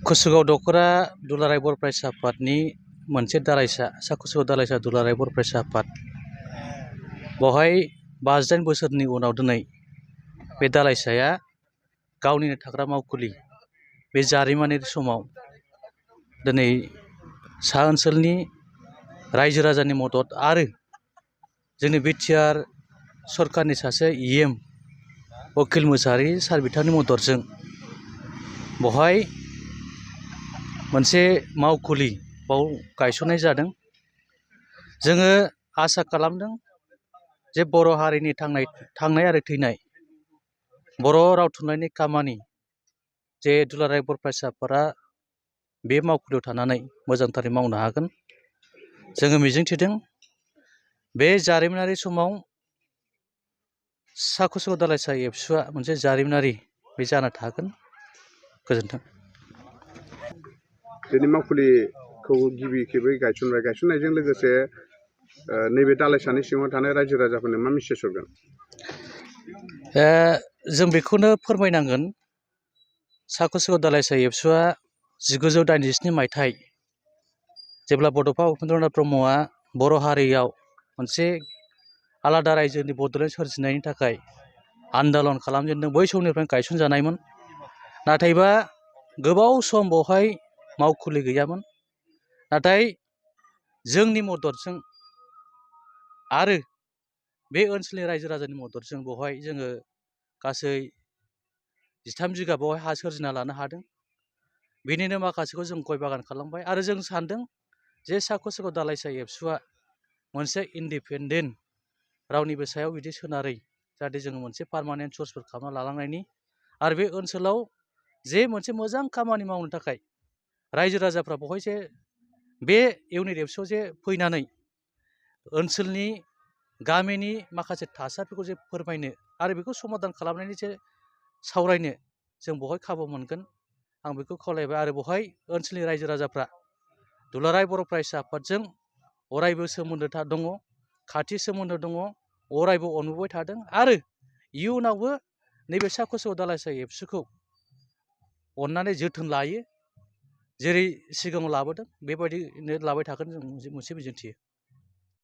कुसुगाव दख'रा दुलाराय बर' फरायसा आफादनि मोनसे दालाइसा कुसुगाव दालाइसा दुलाराय बर' फरायसा आफाद बेवहाय 58 बोसोरनि उनाव दिनै बे दालाइसाया गावनिनो थाग्रा मावखुलि बे जारिमिनारि समाव दिनै सा ओनसोलनि रायजो राजानि मदद आरो जोंनि बिटिआर सरकारनि सासे इएम उकिल मोसाहारि सार बिथांनि मददजों बेवहाय मोनसे मावखुलि बाव गायसननाय जादों। जोङो आसा खालामदों जे बर' हारिनि थांनाय आरो थैनाय बर' राव थुनलाइनि खामानि जे दुलाराय बर' फरायसा आफादआ बे मावखुलियाव थानानै मोजांथारै मावनो हागोन। जोङो मिजिंथिदों बे जारिमिनारि समाव सा कुसुगाव दालाइसा एबसुआ मोनसे जारिमिनारि बे जाना थागोन। गोजोन्थों। दिनै मावखुलिखौ गिबि खेबै गायसननायजों लोगोसे नैबे दालाइसानि सिङाव थानाय रायजो राजाफोरनो मा मेसेज हरगोन? जों बेखौनो फोरमायनांगोन सा कुसुगाव दालाइसा एबसुआ 1987 मायथाइ जेब्ला बड'फा उपेन्द्रनाथ ब्रह्मआ बर' हारियाव मोनसे आलादा रायजोनि बड'लेण्ड सोरजिनायनि थाखाय आन्दालन खालामजेनदों बै समनिफ्रायनो गायसनजानायमोन। नाथायबा गोबाव सम बेवहाय मावखुलि गैयामोन। नाथाय जोंनि मददजों आरो बे ओनसोलनि रायजो राजानि मददजों बेवहाय जोङो गासै 13 बिगा बेवहाय हा सोरजिना लानो हादों। बेनिनो माखासेखौ जों गय बागान खालामबाय आरो जों सानदों जे सा कुसुगाव दालाइसा एबसुआ मोनसे इन्डिपेन्डेन्ट रावनिबो सायाव बिदि सोनारै जाहाथे जोङो मोनसे पार्मानेन्ट सर्सफोर खालामना लालांनायनि आरो बे ओनसोलाव जे मोनसे मोजां खामानि मावनो थाखाय रायजो राजाफ्रा बेवहाय जे बे इउनिट एबसुआव जे फैनानै ओनसोलनि गामिनि माखासे थासारिफोरखौ जे फोरमायनो आरो बेखौ समाधान खालामनायनि जे सावरायनो जों बेवहाय खाबु मोनगोन आं बेखौ खावलायबाय। आरो बेवहाय ओनसोलनि रायजो राजाफ्रा दुलाराय बर' फरायसा आफादजों अरायबो सोमोन्दो दङ, खाथि सोमोन्दो दङ, अरायबो अनबोबाय थादों आरो इयुनावबो नैबे सा कुसुगाव दालाइसा एबसुखौ अननानै जोथोन लायो। जेरै सिगाङाव लाबोदों बेबायदिनो लाबाय थागोन जों मोनसे मिजिंथियो।